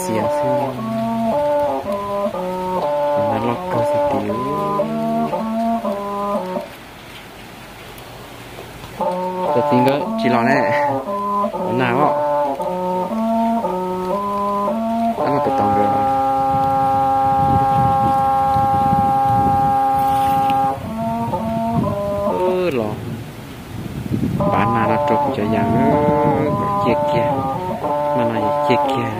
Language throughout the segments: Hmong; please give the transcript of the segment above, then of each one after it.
Txias xwb, mas loj kawg xwb tiag. Tus txiv nkawd tsis los ne, los nag os. Ab, los pem tau nkawd los. Pab nag los rau kuv cov yas kom ciaj kiag, mas no yog ciaj kiag.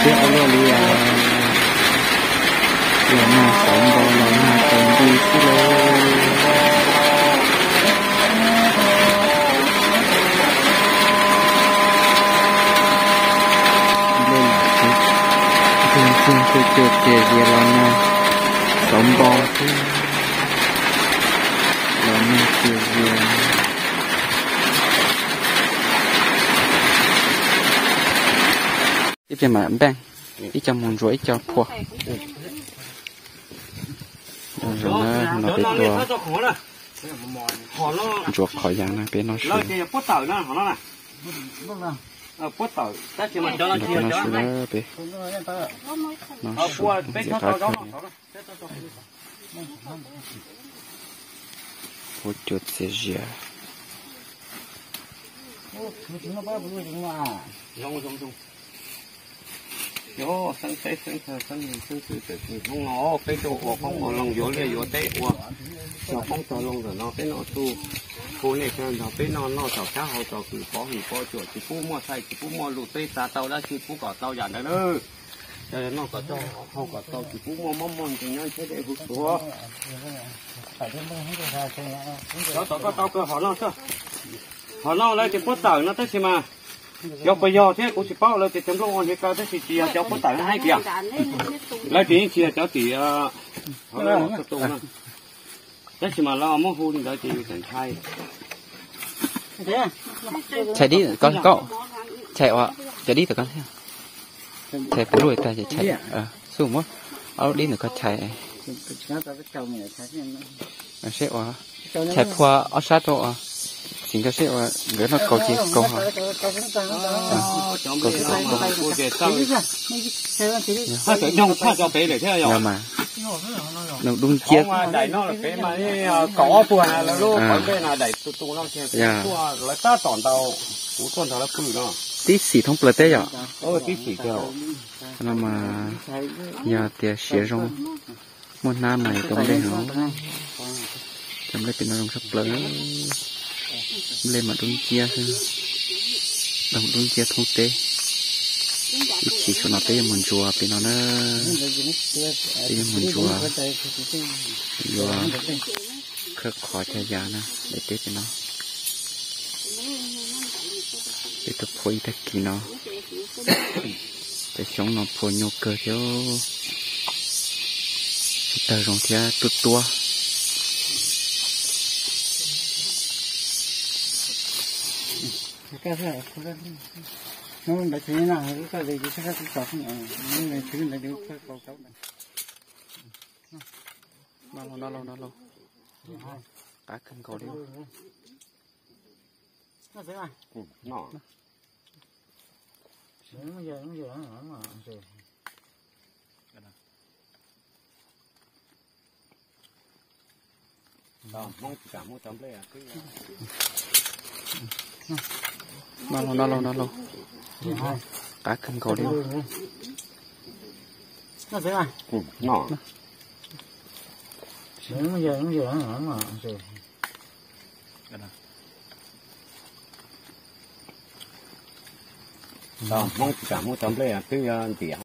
Siab ua luaj li os. Los nag xauv npo los nag tsaus nti xwb lauj. Nplej lam tsis ntxig ntxig cuag cuag ces zias los nag xauv npo xwb. Los nag cuag zias. Ib pliag mam npeej, ib co mus ntsuas ib co phua. Zoo na, no peb tuaj ntsuas qhov yas na, peb noj su. Peb noj su na, peb noj su ntxiv qab kawg. Ua cua txias zias. Yog xeeb teb xeeb chaw xeeb xeeb xwm txawm tsis zoo no peb tuaj ua qoob ua loo yuav liaj yuav teb ua txog qoob txog loo ntawm no peb noj su. Hu nej sawv nrog peb noj noj txog kab hau txog kws pov hwm pov cuam tsis pub muaj txhais tsis pub muaj lus teb xa tau dab tsi pub kom tau yam ntawd na. Noj kom tau haus kom tau tsis pub muaj mob muaj nkeeg nyob ntshe dej hu tuag. Cov tom koj tau kawg hom no, hom no lawv tias puab tawm no tab sis mas yog puas yog thiab kuv tsis paub, lawv tias cov nplooj ua nrhiav kaw tab sis tsis yog cov puab tawm hais tias lawv tias yeej tsis yog cov tim hauv lawv los tu na. Tab sis mas lawv muab hu li ntawd ces yus tseem ntshai. Chais dib koj, chais ua cov dib tom koj thiab. Chais puv luj tag ces chais, xub muab ob lub dib ntawm koj chais. Seb ua, chais phua ob sab rau ua, txiv nkawd seb ua nkawd noj kaus ces kaus ho. Yog mas, nws dub nciab. Kaum ob puag na, lawv lub qhov nplej no daim tu tu no, lawv tab tom ntau, kuv tuaj nrog lawv pw no. Tib xim thoob plaws teb yom. Tib xim. No mas yog tias siav zoo, muaj hnab mas yuav tau nplej heev. Cov nplej pem no zoo tshaj plaws, nplej mas dub nciab xwb, doog dub nciab thoob teb. Ib chim saum no peb yuav mus ntsuas pem no na, peb yuav mus ntsuas, yuav khawb qhov cag yas na, daim teb pem no. Peb tuaj phua ib tag kis no, cov xyoob no phua nyuaj kawg thiab, tsis tawg zoo thiab tuab tuab. No lauj, no lauj, no lauj. Qab kawg nkaus li. No lauj, no lauj, no lauj. Qab kawg nkaus li. Noj xwb mas. Noj. Hmoob tsis kam muab cov nplej twb yuav ntiav.